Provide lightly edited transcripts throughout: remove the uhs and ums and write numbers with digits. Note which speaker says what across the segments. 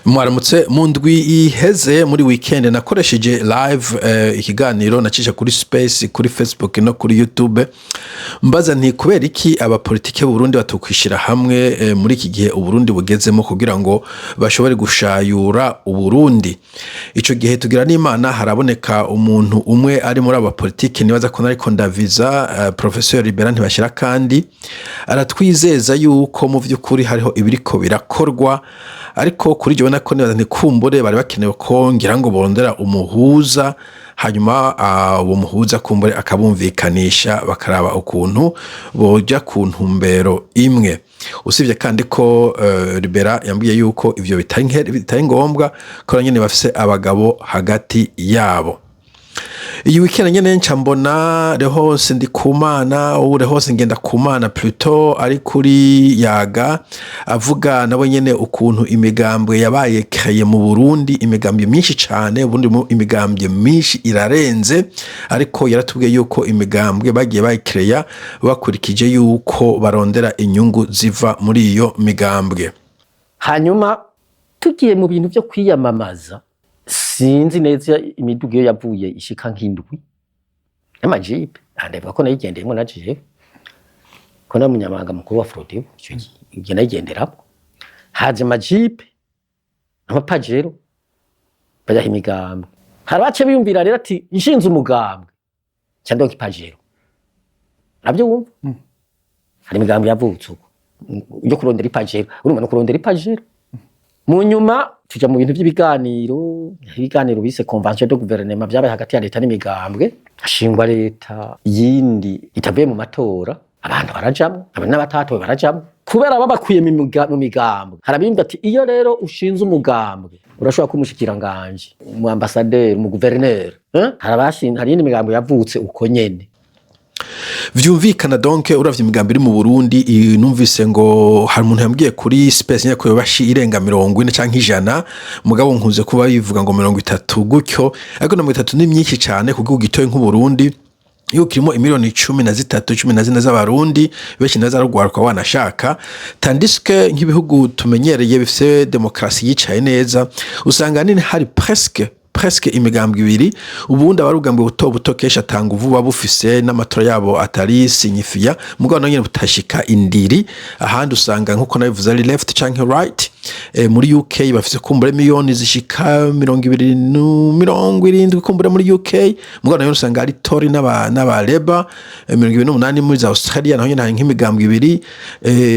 Speaker 1: Mwaramutse. Mu ndwi iheze, muri weekend, nakoresheje live ikiganiro nacisha kuri space, kuri Facebook no kuri YouTube, mbaza nti: kubera iki abapolitike b'u Burundi batokwishira hamwe muri iki gihe Uburundi bugezemo, kugira ngo bashobore gushayura Uburundi? Ico gihe tugira n'Imana haraboneka umuntu umwe ari muri abapolitike, nibaza ko nariko ndaviza Professeur Libera Ntibashira, kandi aratwizeza yuko mu vy'ukuri hariho ibiriko birakorwa. Ariko kuri jewe nako nibaza nti kumbure bari bakenewe ko ngira ngo borondera umuhuza, hanyuma uwo muhuza kumbure akabumvikanisha, bakaraba ukuntu boja ku ntumbero imwe. Usibye kandi ko Libera yambwiye yuko ivyo bitari ngombwa, ko nyene bafise abagabo hagati yabo. Iyi weekend nyene nca mbona Rehose Ndikumana, ubu Rehose Ngendakumana plutôt, ari kuri Yaga, avuga nabo nyene ukuntu imigambwe yabaye créée mu Burundi, imigambwe myinshi cane. Ubundi mu imigambwe myinshi irarenze, ariko yaratubwiye yuko imigambwe bagiye bayikereya bakurikije yuko barondera inyungu ziva muri iyo migambwe.
Speaker 2: Hanyuma tugiye mu bintu byo kwiyamamaza, sinzi neza imiduga iyo yavuye, ishika nk'indwi y'amajipe. Ndavuga ko nayigendeyemo na jewe, ko na munyamabanga mukuru wa Frodebu ico gihe nayigenderamo. Haje amajipe, amapajero, bayaha imigambwe. Hari abace biyumvira rero ati: nshinze umugambwe nca ndonka ipajero. Navyo wumva, hari imigambwe yavutse uko yo kurondera ipajero. Urumva no kurondera ipajero. Mu nyuma tuja mu bintu by'ibiganiro, ibiganiro bise convention de gouvernement, vyabaye hagati ya leta n'imigambwe, hashingwa leta yindi itavuye mu matora. Abantu barajamwo, aba n'abatatowe barajamwo, kubera babakuye mu migambwe. Harabimba ati: iyo rero ushinze umugambwe urashobora kuba umushikiranganji, umu ambassadeur, umu gouverneur, eh? Hari iyindi migambwe yavutse uko nyene.
Speaker 1: Vyumvikana donc, uravye imigambi iri mu Burundi, numvise ngo hari umuntu yambwiye kuri space nyene ko yobashi irenga 40 canke 100, mugabo nkunze kuba bivuga ngo 30 gutyo, ariko na 30 ni myinshi cane ku gihugu gitoyi nk'Uburundi, iyo kirimo imiliyoni 13, 14 z'Abarundi, benshi naza rugwaruka wanashaka. Tandis que nk'ibihugu tumenyereye bifise demokarasi yicaye neza, usanga nini hari presque imigambwe ibiri. Ubundi aba ari ubugambwe buto buto, kenshi atanga uvuba bufise n'amatora yabo atari signifiant, mugabo naho nyene butashika indiri. Ahandi usanga, nkuko nabivuze, ari left canke right. Muri UK bafise kumbure miliyoni zishika 20 70 kumbure muri UK, mugabo nayo usanga ari Tory n'aba Labour. 28 muri za Australia, naho nyene hari nk'imigambwe ibiri.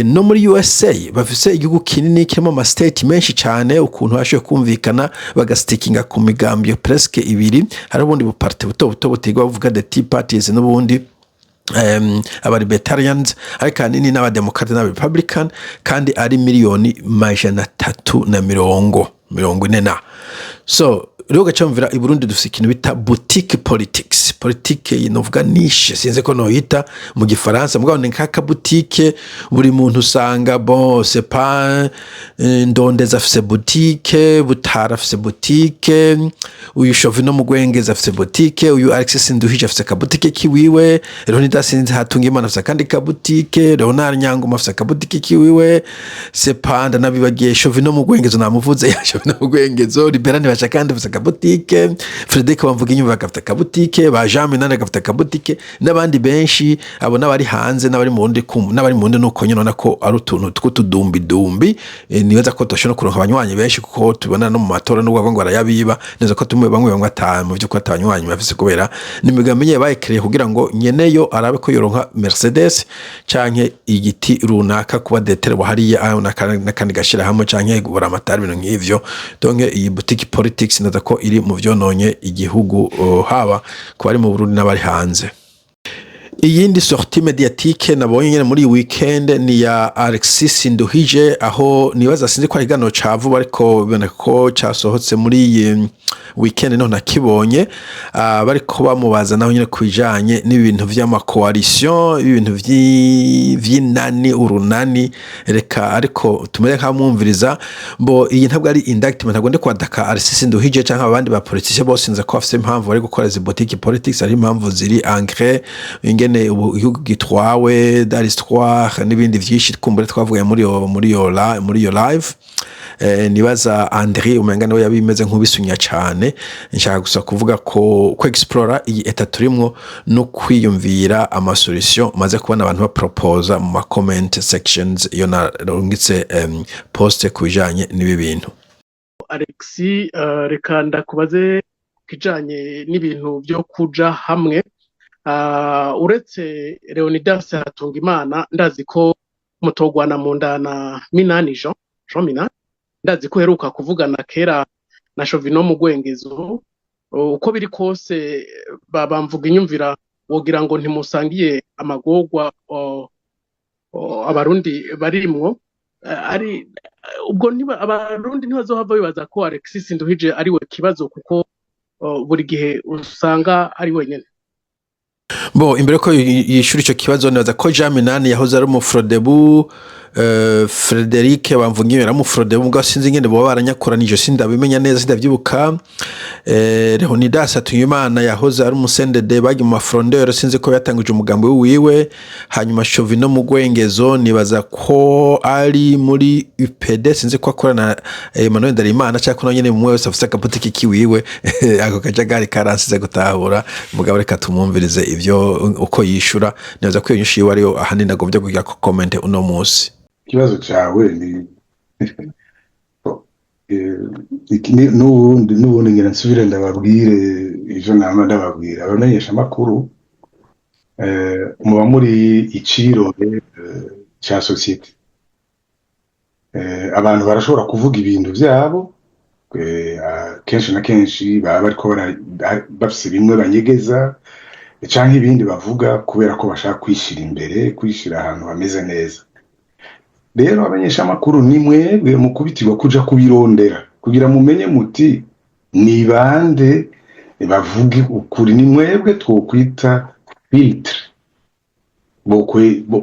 Speaker 1: No muri USA bafise igihugu kinini kirimo ama state menshi cane, ukuntu bashoboye kumvikana bagasitinga ku migambwe presque ibiri. Hari ubundi buparti buto buto butigwa buvuga the tea parties, n'ubundi aba libertarians, ariko ahanini n'abademokrate n'aba republican, kandi ari miliyoni 340 na so. Rero ugacamvira i Burundi dufise ikintu bita boutique politics, politique novuga niche, sinzi ko noyita mu Gifaransa, mugabo ni nk'aka boutique buri muntu usanga, bon, c'est pas Ndondeza afise boutique, Butara afise boutique, uyu Shovino Mugwengeza afise boutique, uyu Alexis Nduhije afise akabutike kiwiwe, Leonidas Sinzi Hatungimana afise akandi kabutike, Leonard Nyangoma afise akabutike kiwiwe, c'est pas ndanabibagiye, Shovino Mugwengezo namuvuze, ya Shovino Mugwengezo, Libera Ntibasha kandi afise akabutike, Frederic Bamvuga agafite akabutike, ba Jean Minani agafite akabutike, n'abandi benshi. Abo n'abari hanze n'abari mu Burundi, n'abari mu Burundi nuko nyine ubona ko ari utuntu tw'utudumbidumbi. Nibaza ko tudashobora kuronka abanywanyi benshi, kuko tubona no mu matora n'ubwo bavuga ngo barayabiba neza, ko tumwe bamwe bamwe ata mu vy'ukuri atabanywanyi bafise, kubera ni imigambi nyene bayikereye kugira ngo nyeneyo arabe ko yoronka Mercedes canke igiti runaka, kuba detere hariya n'akandi gashirahamwe canke buramatari, ibintu nk'ivyo. Donc iyi boutique politics ndaza ko iri mu vyononye igihugu, haba ku bari mu Burundi n'abari hanze. Iyindi sortie médiatique nabonye nyene muri iyi weekend ni ya Alexis Nduhije, aho nibaza, sinzi ko ari ikiganiro ca vuba, ariko biboneka ko casohotse muri iyi weekend niho nakibonye. Bariko bamubaza naho nyene ku bijanye n'ibintu vy'ama coalition, ibintu vy'inani, urunani. Reka ariko tumere nk'abamwumviriza. Bo iyi ntabwo ari indictment, ntabwo ndi kwadaka Alexis Nduhije canke abandi ba politiciens bose. Nza ko bafise impamvu bari gukora izi boutique politics, hari impamvu ziri ancrées, ingene ubu igihugu gitwawe dans l'histoire n'ibindi vyinshi kumbure twavuye muri iyo live. Nibaza André umenga niwe yabimeze nk'ubisunya cane. Nshaka gusa kuvuga ko explora iyi état turimwo no kwiyumvira ama solution maze kubona abantu baproposa mu ma comment sections iyo narungitse post ku bijanye n'ibi bintu.
Speaker 3: Alexis, reka ndakubaze kijanye n'ibintu byo kuja hamwe. Uretse Leonidas Hatungimana, ndazi ko mutogwana mu nda na Minani Jean, Jean Minani, ndazi ko uheruka kuvugana kera na Chauvino mu Gwengezo. Uko biri kose bamvuga inyumvira wogira ngo ntimusangiye amagorwa Abarundi barimwo. Ari ubwo niba Abarundi ntibazohava bibaza ko Alexis Nduhije ari we kibazo, kuko buri gihe usanga ari wenyene?
Speaker 1: Bo imbere ko yishura ico kibazo, nibaza ko Jean Minani yahoze ari umu Frodebu, Frederic Bamvungiye yari umu Frodebu, mugabo sinzi ingene boba baranyakoranije, sindabimenya neza, sindavyibuka. Leonidas Hatungimana yahoze ari umu CNDD, bagiye mu ma frondeurs, sinzi ko yatanguje umugambi wiwe. Hanyuma Chauvino mu Gwengezo nibaza ko ari muri UPD, sinzi ko akorana na Emmanuel Ndarimana cyangwa ko nawe nyene mumwe wese afise akapotiki kiwiwe. Ako kajagari karansize gutahura, mugabo reka tumwumvirize ivyo uko yishura. Nibaza ko iyo nyishu yiwe ariyo ahanini agombye kugira ko comment uno munsi.
Speaker 4: Ikibazo cyawe ni n'ubundi ngira nsubire ndababwire ivyo nama ndababwira abamenyesha amakuru: muba muri icirore ca société. Abantu barashobora kuvuga ibintu vyabo, kenshi na kenshi baba bariko bafise bimwe banyegeza canke ibindi bavuga kubera ko bashaka kwishira imbere, kwishira ahantu hameze neza. Rero abamenyeshamakuru ni mwebwe mukubitirwa kuja kubirondera kugira mumenye muti ni bande bavuge ukuri. Ni mwebwe twokwita filtre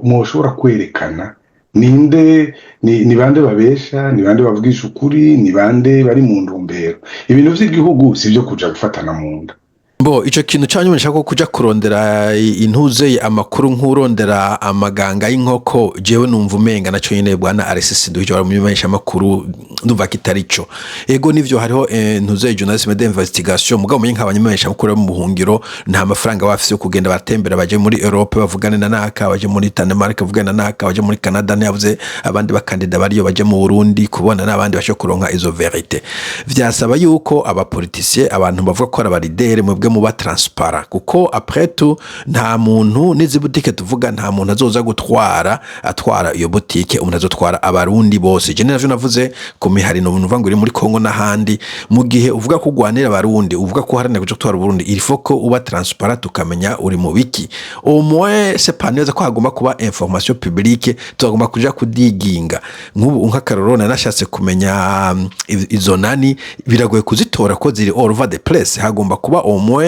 Speaker 4: mwoshobora kwerekana ninde ni bande babesha, ni bande bavugisha ukuri, ni bande bari mu ntumbero. Ibintu vy'igihugu si vyo kuja gufatana mu nda.
Speaker 1: Bo ico kintu canyuma nshaka ko kuja kurondera intuze amakuru nk'urondera amaganga y'inkoko, jewe numva umenga naco nyene, bwana Alexis Nduhije wari umumenyesha amakuru, ndumva kitari co. Ego nivyo, hariho ntuze journalisme d'investigation, mugabo umenye nk'abamenyesha amakuru mu buhungiro nta mafaranga bafise yo kugenda baratembera, baje muri Europe bavugane na naka, baje muri Denmark bavugane na naka, baje muri Canada ntiyavuze abandi bakandida bariyo, baje mu Burundi kubona n'abandi basho kuronka izo vérité. Vyasaba yuko aba politiciens, abantu bavuga ko ari aba leaders, mwebwe muba transparent, kuko après tout nta muntu n'izi boutique tuvuga, nta muntu azoza gutwara atwara iyo boutique, umuntu azotwara Abarundi bose. Je navyo navuze ku mihari no uvuga ngo uri muri Kongo n'ahandi. Mu gihe uvuga ko ugwanira Abarundi, uvuga ko uharanira kuja gutwara Uburundi, il faut ko uba transparent, tukamenya uri mu biki. Au moins c'est pas neza ko hagomba kuba information publique, tugomba kuja kudiginga. Nk'ubu nk'akarorero nanashatse kumenya izo nani, biragoye kuzitora ko ziri all over the place. Hagomba kuba au moins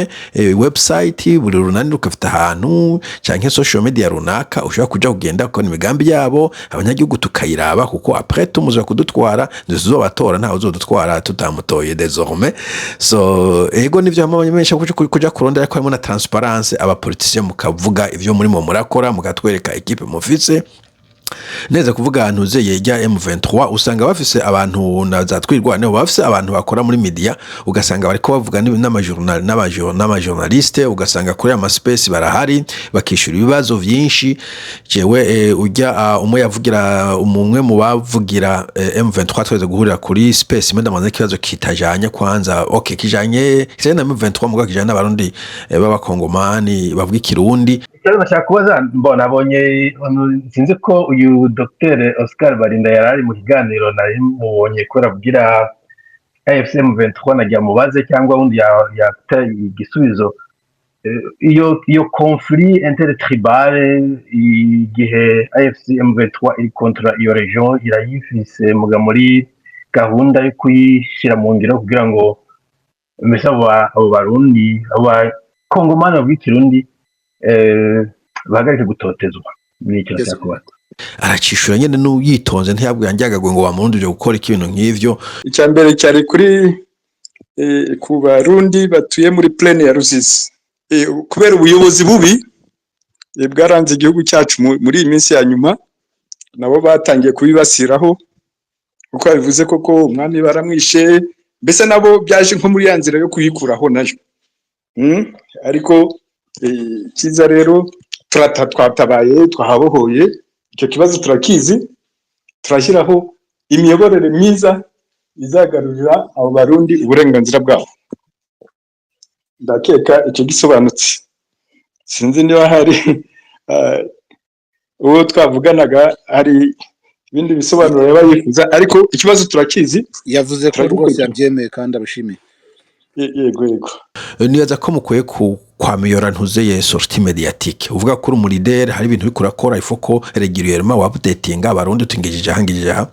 Speaker 1: website, buri runani rukafite ahantu canke social media runaka ushobora kuja kugenda ukabona imigambi yabo, abanyagihugu tukayiraba, kuko après tout muza kudutwara, ntituzobatora, ntawe uzodutwara tutamutoye désormais. So ego nivyo, hamwe kuja kurondera ko harimo na transparence, aba politiciens mukavuga ivyo murimo murakora, mukatwereka équipe mufise neza. Kuvuga ahantu uzeye rya M23, usanga bafise abantu na za Twirwaneho, bafise abantu bakora muri media, ugasanga bariko bavuga n'ama journal n'ama journaliste, ugasanga kuri ama space barahari bakishura ibibazo vyinshi. Jewe ujya umwe yavugira, umwe mu bavugira M23, tweze guhurira kuri space imwe, ndamaze ikibazo kitajanye kwanza, okay, kijanye na M23, mugabo kijanye n'Abarundi b'Abakongomani bavuga Ikirundi.
Speaker 5: Ikibazo nashaka kubaza, mbona abonye, sinzi ko uyu Dr Oscar Barinda yari ari mu kiganiro, nari mubonye kubera abwira AFC M23, nagira mubaze cyangwa wundi yata igisubizo. Iyo conflit intertribal, igihe AFC M23 iri contre iyo région, irayifise muga muri gahunda yo kuyishyira mu ngiro kugira ngo mbese abo Barundi, abo Bakongomani bavuga Ikirundi bahagarike gutotezwa? Ni ikintu nashaka kubaza.
Speaker 1: Aracishura nyene n'uyitonze, ntiyabwiye njyagagwe ngo wamurundi uje gukora ikintu nk'ivyo.
Speaker 6: Icya mbere cyari kuri ku Barundi batuye muri plaine ya Ruzizi. Kubera ubuyobozi bubi bwaranze igihugu cyacu muri iyi minsi ya nyuma, nabo batangiye kubibasiraho. Kuko yabivuze koko, umwami baramwishe, mbese nabo byaje nko muri ya nzira yo kuyikuraho nayo. Ariko icyiza rero twatabaye, twahabohoye. Icyo kibazo turakizi, turashyiraho imiyoborere myiza izagarurira abo Barundi uburenganzira bwabo. Ndakeka icyo gisobanutse. Sinzi niba hari uwo twavuganaga hari ibindi bisobanuro yaba yifuza, ariko ikibazo turakizi.
Speaker 7: Yavuze ko rwose
Speaker 6: Turagikurikira.
Speaker 7: yabyemeye kandi abishimiye.
Speaker 6: Yego.
Speaker 1: Nibaza ko mukwiye kwamiyora ntuzeye sortie médiatique. Uvuga ko uri umu leader, hari ibintu uriko urakora, il faut ko régulièrement wa updatinga Abarundi uti ngejeje aha, ngejeje aha,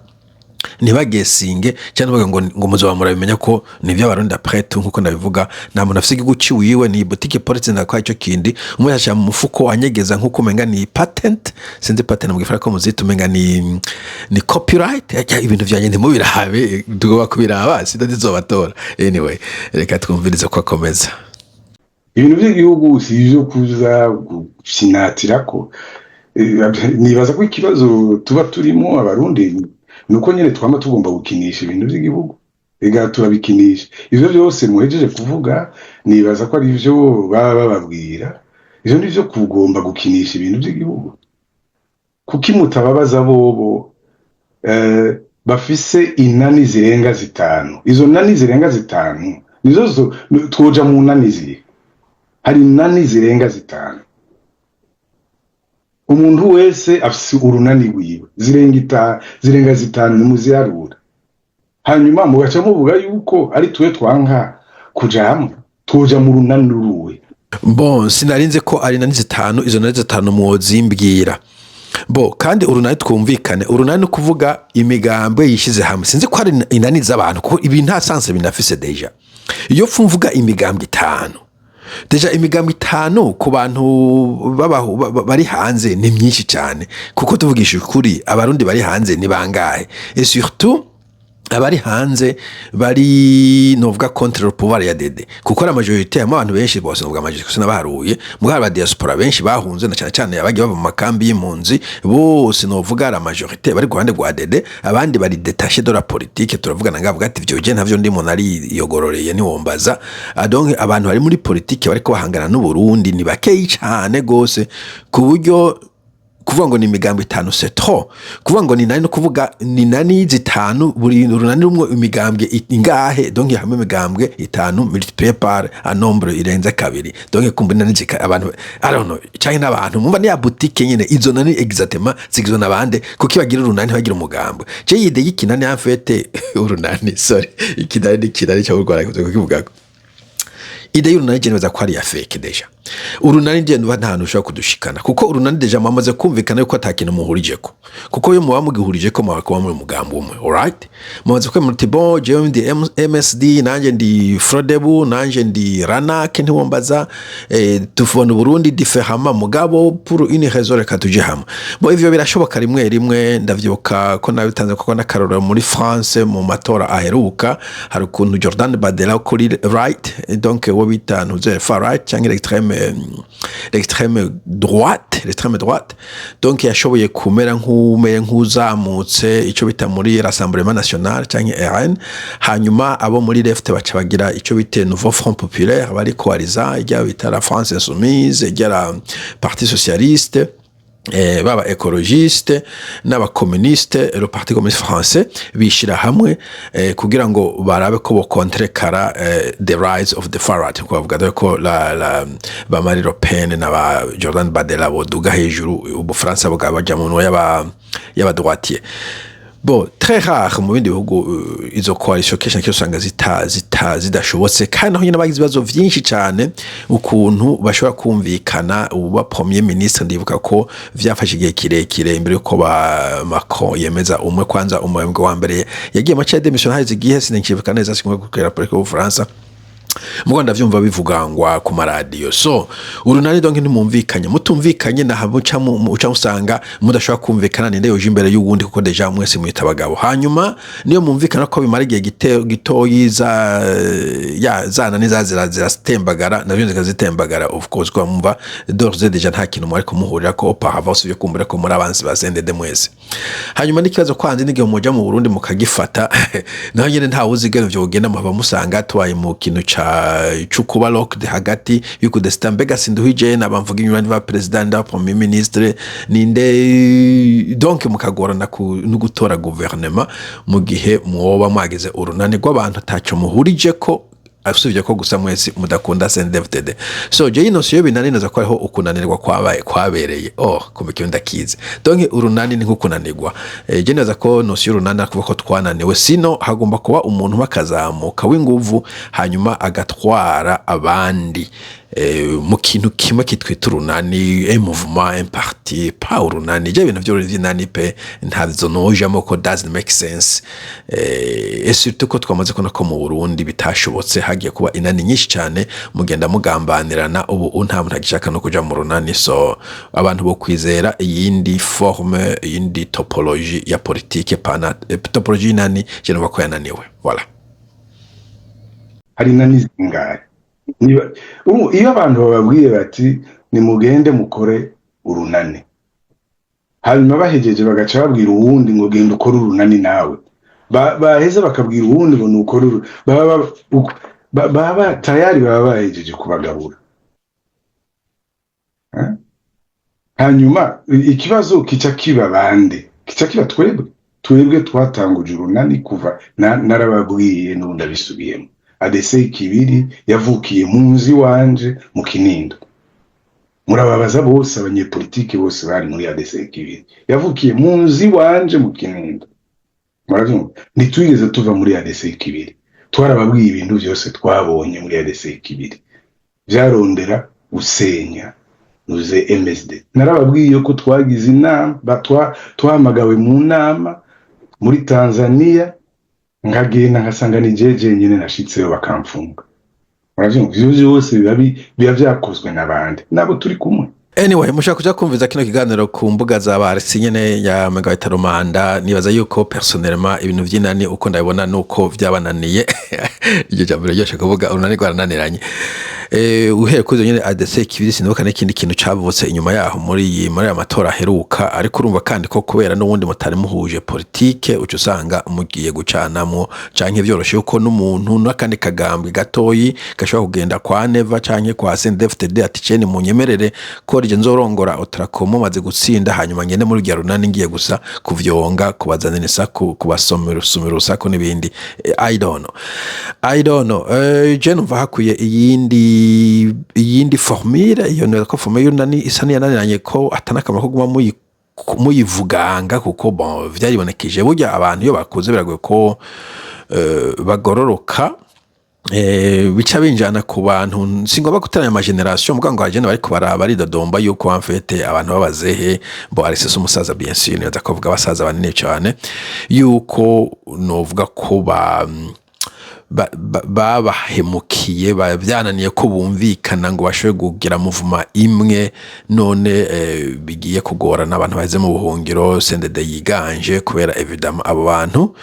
Speaker 1: ntibagesinge cyangwa bavuga ngo muzoba murabimenya ko nivyo Abarundi. Après tout, nkuko ndabivuga, nta muntu afise igihugu ciwiwe, ni boutique politique ndakwa ico kindi umwe yashira mu mufuko anyegeza nkuko umenga ni patent, sinzi patent mu gifaransa ko muzita, umenga ni copyright. Ya, ibintu vyanje ntimubirabe, tugomba kubiraba sindazizobatora. Anyway, reka twumvirize ko akomeza.
Speaker 4: Ibintu by'igihugu si ibyo kuza gusinatirako. Nibaza ko ikibazo tuba turimo Abarundi ni uko nyine twama tugomba gukinisha ibintu by'igihugu. Ega turabikinisha. Ivyo byose muhejeje kuvuga, nibaza ko ari byo baba bababwira. Ivyo ni byo kugomba gukinisha ibintu by'igihugu. Kuki mutababaza bobo bafise inani zirenga 5? Izo nani zirenga 5 nizo twoja mu nani ziri. Hari inani zirenga 5, umuntu wese afise urunani rwiwe, zirenga 5, nimuziharura. Hanyuma mugaca muvuga yuko ari twe twanka kuja hamwe. Twoja mu runani ruwe?
Speaker 1: Bon, sinarinze ko ari nani 5. Izo nani 5 mwozimbwira. Bo kandi urunani, twumvikane, urunani ni ukuvuga imigambwe yishyize hamwe. Sinzi ko hari inani z'abantu, kuko ibi nta sens binafise. Déjà iyo mvuga imigambwe 5, déjà imigambwe 5 ku bantu bari hanze ni myinshi cyane, kuko tuvugisha ukuri, Abarundi bari hanze ni bangahe? Et surtout abari hanze bari novuga contre le pouvoir ya Dede, kuko la majorité harimo abantu benshi bose, novuga majorité sinabaharuye, mugabo aba diaspora benshi bahunze, na cyane cyane abagiye bava mu makambi y'impunzi bose, novuga la majorité bari ku ruhande rwa Dede. Abandi bari détaché de la politique. Turavugana ngavuga ati ivyo je ntavyo ndimo, nariyogororeye, ntiwombaza. Donc abantu bari muri politique bariko bahangana n'u Burundi ni bakeyi cane gose, ku buryo kuvuga ngo ni imigambi 5, c'est trop. Kuvuga ngo ni nani, no kuvuga ni nani 5, buri runani rumwe imigambwe ingahe? Donc hamwe imigambwe 5 multiplié par un nombre irenze 2, donc kumva nani zika abantu, I don't know, canke n'abantu mumva ni ya boutique nyene. Izo nani exactement zigizwe nabande? Kuko bagira urunani bagira umugambwe. Je idée y'ikinani, en fait urunani, sorry, ikinani ni kinani cyo Rwanda kukivugako. Idée y'urunani je nibaza ko ari ya fake. Déjà urunani je nuba nta hantu ushobora kudushikana, kuko urunani déjà mwamaze kumvikana yuko ata kintu muhurijeko, kuko iyo muba mugihurijeko mwaba kuba muri umugambi umwe. Alright, mumaze kwemera uti bon, jewe ndi MSD, nanjye ndi Frodebu, nanjye ndi Ranak, ntiwombaza, tubona Burundi différemment, mugabo pour une raison reka tuje hamwe. Bon, ivyo birashoboka rimwe rimwe. Ndavyibuka ko nabitanze kuko n'akarorero muri France mu matora aheruka, hari ukuntu Jordan Bardella kuri right, donc uwo bita ntuze far right cyangwa l'extrême droite, donc yashoboye kumera nk'umeye nk'uzamutse ico bita muri Rassemblement National cyangwa RN. Hanyuma abo muri left baca bagira ico bita Nouveau Front Populaire, bari coaliza ijya bita la France Insoumise, ijya la Parti Socialiste, baba écologiste n'abakommuniste, le Parti communiste français, bishira hamwe kugira ngo barabe ko bokontrekara the rise of the far right, kubavuga dore ko la ba Marine Le Pen na ba Jordan Bardella boduga hejuru, Ubufaransa bukaba baja mu nwa y'aba droitier. Bon, très rare mu bindi bihugu, izo coalition kenshi na kenshi usanga zita zita zidashobotse, kandi naho nyine bagize ibibazo vyinshi cyane ukuntu bashobora kumvikana uba premier ministre. Ndibuka ko vyafashe igihe kirekire imbere yuko ba Macron yemeza umwe. Kwanza umwembwe wa mbere yagiye mace ya démission haheze igihe, sinikibuka neza, sinkuye kukera politike y'Ubufaransa. Mugo ndavyumva bivugangwa ku maradiyo. So urunani, donc ntimumvikanye, mutumvikanye naha muca muca musanga mudashobora kumvikana ninde yoje imbere y'uwundi, kuko déjà mwese mwita abagabo. Hanyuma niyo mumvikana ko bimara igihe gitoyi, za ya zana niza ziratembagara, navyo zikazitembagara, of course, ko mumva d'ores et déjà nta kintu mwariko muhurira ko auparavant, usibye kumbura ko muri abansi ba CNDD mwese. Hanyuma n'ikibazo kwanze n'igihe muja mu Burundi mukagifata, naho nyene ntawe uzi ingene vyogenda, muhava musanga tubaye mu kintu ca cukuba locked hagati yuko desita mbega Sinduhije nabamvuga inyuma ba president, ba premier ministre ninde, donc mukagorana no gutora gouvernement mu gihe mwoba mwagize urunani rw'abantu ataco muhurije ko, usibye ko gusa mwese mudakunda CNDD-FDD. So je ino siyo binaninaza ko ariho ukunanirwa kwabaye kwabereye. Oh, kumbe kiyo ndakizi. Donc urunani ni nkukunanirwa. Je neza ko notion y'urunani akuvuga ko twananiwe, sino hagomba kuba umuntu umwe akazamuka w'inguvu, hanyuma agatwara abandi mu kintu kimwe kitwita urunani, un mouvement, un parti, pas urunani. Je ibintu vy'urunani pe ntazo nojamo ko doesn't make sense, et surtout ko twamaze kubona ko mu Burundi bitashobotse, hagiye kuba inani nyinshi cyane, mugenda mugambanirana. Ubu nta muntu agishaka no kuja mu runani. So abantu bo kwizera iyindi forme, iyindi topologie ya politique, pana topologie y'inani. Je numva ko yananiwe, voilà.
Speaker 4: Hari inani zingahe? Niba ubu iyo abantu bababwiye bati nimugende mukore urunani, hanyuma bahejeje bagaca babwira uwundi ngo genda ukore urunani nawe, baheza bakabwira uwundi ngo nukore uru baba tayari baba bahejeje kubagabura. Eh? Hanyuma ikibazo kica kiba bande? Kica kiba twebwe. Twebwe twatanguje urunani kuva narababwiye n'ubu ndabisubiyemo, ADC Kibiri yavukiye mu nzu iwanje mu Kinindo. Murababaza bose, abanyepolitike bose bari muri ADC Kibiri yavukiye mu nzu iwanje mu Kinindo. Murabyumva, ntitwigeze tuva muri ADC Kibiri. Twarababwiye ibintu byose twabonye muri ADC Kibiri byarondera gusenya nuze MSD. Narababwiye ko twagize inama, twahamagawe mu nama muri Tanzania, nkagenda nkasanga ni jeje nyine nashitseyo, bakamfunga. Muravyumva, ivyo vyose biba vyakozwe n'abandi nabo turi kumwe.
Speaker 1: Anyway, mushaka kuja kumviza kino kiganiro ku mbuga za Barisi nyene ya Megawita Romanda. Nibaza yuko personnellement ibintu vy'inani uko ndabibona nuko vyabananiye. Iryo jambo riryoshe kuvuga, urunani rwarananiranye. Uhereye kuri izo nyene ADC Kibiri, sinibuka n'ikindi kintu cavutse inyuma yaho muri aya matora aheruka. Ariko urumva kandi ko kubera n'ubundi mutari muhuje politike, uca usanga mugiye gucanamwo, canke vyoroshe yuko n'umuntu n'akandi kagambwe gatoyi gashobora kugenda kwa Neva canke kwa CNDD-FDD ati ceni munyemerere ko rije nzorongora Otracomo maze gutsinda, hanyuma ngende muri rya runani ngiye gusa kuvyonga, kubazanira isaku, kubasomera usumira urusaku n'ibindi. I don't know, I don't know. Je numva hakwiye iyindi formule. Iyo nibaza ko formule y'urunani isa n'iyananiranye, ko atanakamaro ko guma muyivuganga, kuko bon, vyaribonekeje burya abantu iyo bakuze biragoye ko bagororoka. Bica binjana ku bantu, singomba guteranya ama génération, muga ngo agene bariko baridodomba yuko en fait abantu babazehe bo Alexis umusaza, bien sûr, nibaza ko avuga abasaza banini cyane, yuko novuga ko babahemukiye, byananiye ko bumvikana ngo bashobore kugira mouvement imwe. None bigiye kugorana abantu baheze mu buhungiro, CNDD yiganje, kubera évidemment abo bantu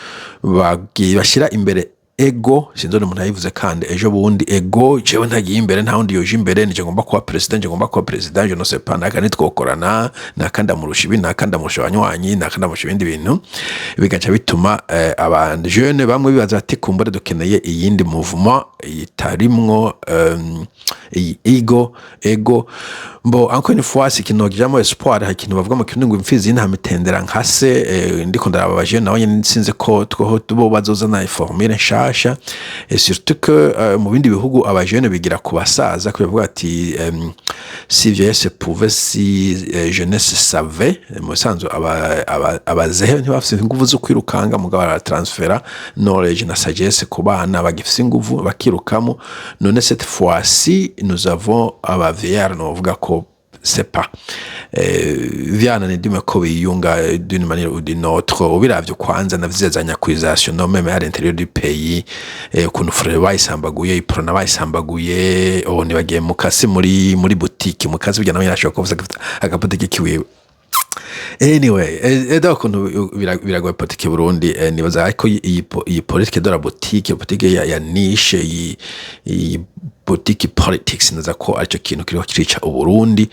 Speaker 1: bagiye bashyira imbere ego. Sinzi umuntu yayivuze kandi ejo bundi, ego, jewe ntagiye imbere nta wundi yoje imbere, nije ngomba kuba president, nije ngomba kuba president, je ne sais pas, naka nitwokorana, naka ndamurusha ibi, naka ndamurusha abanywanyi, naka ndamurusha ibindi bintu, bigaca bituma abantu jeune bamwe bibaza bati kumbure dukeneye iyindi mouvement itarimwo iyi ego. Mbo encore une fois, si ikintu kijamo espoir. Hari ikintu bavuga mu kirundi ngo imfizi y'intama itendera nka se. Ndiko ndaraba abajeune nabo nyene, sinzi ko two bo bazozana formule nshasha, et surtout que mu bindi bihugu abajeune bigira ku basaza, ko bavuga ati si vieillesse pouvait, si jeunesse savait. Mu bisanzwe abazehe ntibafise inguvu zo kwirukanga, mugabo baratransfera knowledge na sagesse ku bana bagifise inguvu bakirukamo. None cette fois-ci nous avons aba vieillards, novuga ko c'est pas Vyananiye ko biyunga d'une manière ou d'une autre. Ubiravye kwanza na vyiza za nyakurisation no même à l'intérieur du pays, ukuntu frère bayisambaguye, Uprona bayisambaguye, oh, nibagiye mukasi muri boutique mukasi burya nawe yarashobora kuvuza agabotike kiwiwe. Anyway, donc ukuntu biragoye politike Burundi, nibaza ariko iyi politique de la boutique, politique ya niche, iyi boutique politics, naza ko aricyo kintu kiriho kirica Uburundi.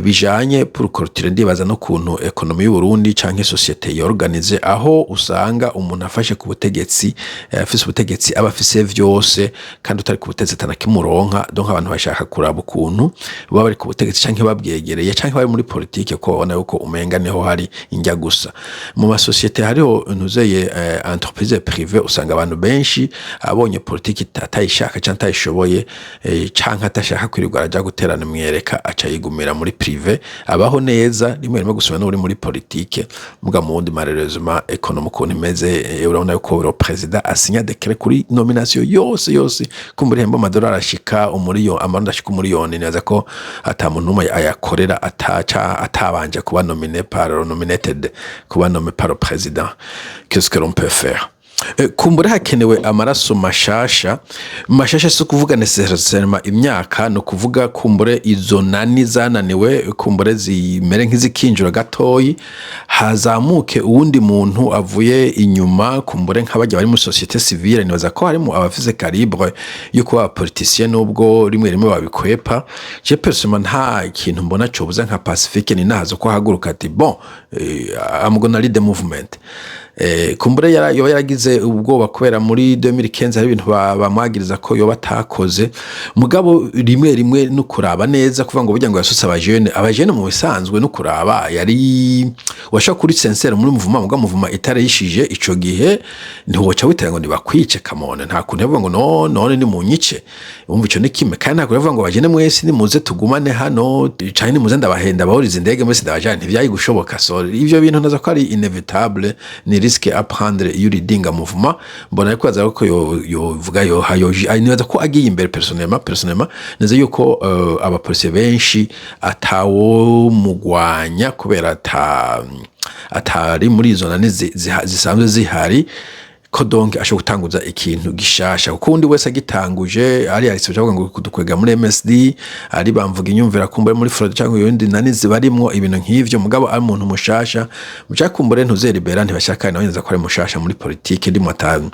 Speaker 1: Bijanye pour clôturer, ndibaza no kuntu économie y'u Burundi canke société yorganize, aho usanga umuntu afashe ku butegetsi, afise ubutegetsi aba afise vyose, kandi utari ku butegetsi atanakimuronka. Donc abantu bashaka kuraba ukuntu baba bari ku butegetsi canke babwegereye canke bari muri politike, ko babona yuko umenga niho hari injya gusa. Mu masosiyete hariho ntuzeye entreprise privée, usanga abantu benshi abonye politike atayishaka canke atayishoboye, canke atashaka kwirirwa araja guterana imwereka, aca yigumira muri privé, abaho neza rimwe rimwe gusoma n'uri muri politike. Muga mu wundi, malheureusement, économie ukuntu imeze, urabona yuko le président asinya décret kuri nomination yose yose, kumbura ihemba amadolari ashika umuriyoni, amarundi ashika umuriyoni. Nibaza ko ata muntu n'umwe ayakorera ataca atabanje kuba nominé par nominated, kuba nommé par le président. Qu'est-ce que l'on peut faire? Kumbura hakenewe amaraso mashasha. Mashasha si ukuvuga nécessairement imyaka, ni ukuvuga kumbure izo nani zananiwe, kumbure zimere nk'izikinjura gatoyi, hazamuke uwundi muntu avuye inyuma, kumbure nk'abajya bari muri société civile. Nibaza ko harimo abafise calibre yo kuba abapoliticien, nubwo rimwe rimwe babikwepa. Je personnellement nta kintu mbona cobuza nka Pacifique ni nazo ko haguruka ati: "Bon, I'm gonna lead the movement." Kumbure yoba yaragize ubwoba kubera muri 2015 hari ibintu bamwagiriza ko yoba atakoze. Mugabo rimwe rimwe no kuraba neza, kuvuga ngo burya ngo yasutse abajene, abajene mu bisanzwe no kuraba yari washaka kuri sincère muri mouvement, mugabo mouvement itarayishije ico gihe, ntiwoca witera ngo nibakwice kamone. Nta kuntu yavuga ngo no none ni munyice. Umva, ico ni kimwe. Kandi nta kuntu yavuga ngo bajene mwese nimuze tugumane hano, canke nimuze ndabahenda bahoriza indege mwese ndabajane, ntivyari gushoboka. So ivyo bintu naza ko ari inévitable, ni risque à prendre iyo uridinga mouvement. Mbona ariko aza ko yovuga yo hayoji, nibaza ko agiye imbere. Personnellement neza yuko abapolisi benshi atawo mugwanya kubera atari muri izo nani zisanzwe zihari, ko donc ashobora gutanguza ikintu gishasha, kuko undi wese agitanguje ari Alex bavuga ngo kudukwega muri MSD, ari bamvuga inyumvira kumbure muri Florida cyangwa ibindi nani zibarimwo ibintu nk'ivyo. Mugabo ari umuntu mushasha mucakumbure ntuzeribera, ntibashaka nawe neza ko ari mushasha muri politike, ndimo atantu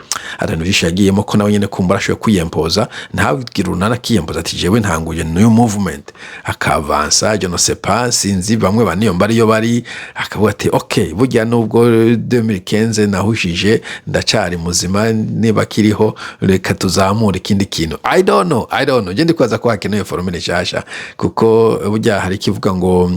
Speaker 1: vyinshi yagiyemo, ko nawe nyene kumbura ashoboye kwiyempoza, ntabwira urunana, akiyempoza ati: "Jewe ntanguje new movement", akavansa. Je ne sais pas, sinzi bamwe baniyomba ariyo bari, akavuga ati: "Okay, burya nubwo 2015 nahushije, ndacari muzima, niba kiriho reka tuzamure ikindi kintu." I don't know, I don't know. Je ndikwaza ko hakenewe formule nshasha, kuko burya hari ikivuga ngo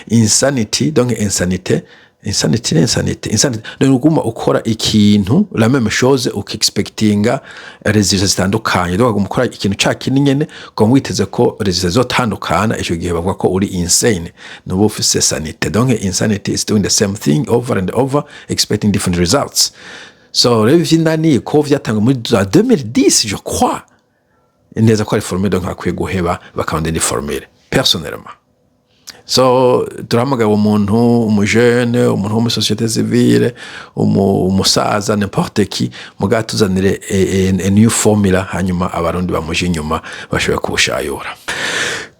Speaker 1: insanity, donc insanité, insanity ni insanity, insanity ni uguma ukora ikintu la même chose, ukexpectinga résultats zitandukanye. Donc uguma ukora ikintu ca kindi nyene, ukaba witeze ko résultats zizotandukana. Ico gihe bavuga ko uri insane, nuba ufise sanité. Donc insanity is doing the same thing over and over, expecting different results. So rero ivy'indani ko vyatangwa muri za 2010, je crois neza ko ari formule, donc bakwiye guheba bakabona indi formule personnellement. So turahamagara umuntu, umujene, umuntu wo muri société civile, umusaza, n'importe qui, mugabo tuzanire a new formula, hanyuma Abarundi bamuje inyuma bashobore kubushayura.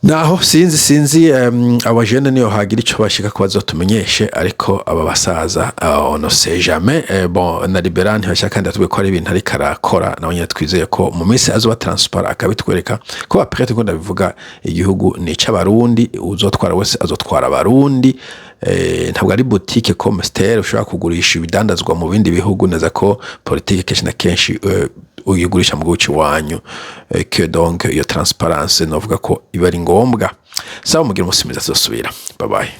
Speaker 1: Naho sinzi abajene niyo hagira ico bashika ko bazotumenyeshe, ariko aba basaza, on ne sait jamais. Bon, na Libera ntibashaka kandi atubwiye ko ari ibintu ariko arakora, nawe nyene twizeye ko mu minsi azoba transparent akabitwereka, ko après ko ndabivuga, igihugu ni ic'Abarundi, uzotwara wese azotwara Abarundi. Ntabwo ari boutique commerciale ushobora kugurisha ibidandazwa mu bindi bihugu. Neza ko politike kenshi na kenshi uyigurisha mu gihugu iwanyu, que donc iyo transparence novuga ko iba ari ngombwa. Sawa, mugira umunsi mwiza, tuzosubira. Bye bye.